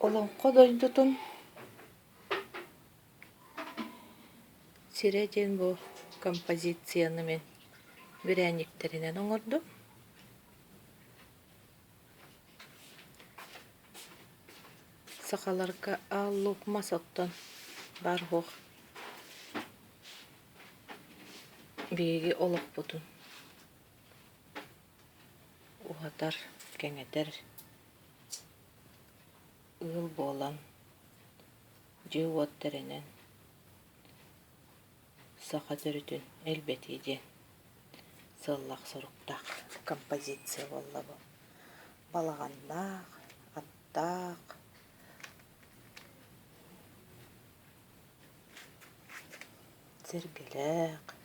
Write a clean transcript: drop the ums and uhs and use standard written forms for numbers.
Олоҥхо дойдутун сирэ диэн бу композицияны мин бирээнньиктэринэн оҥордум. Сахаларга аал луук мас оттон баар суох биһиги олохпутун уһатар, кэҥэтэр ыал буолан, дьиэ-уот тэринэн саха төрүтүн элбэтии диэн сыаллаах-соруктаах композиция буолла бу. Балаҕаннаах, аттаах сэргэлээх.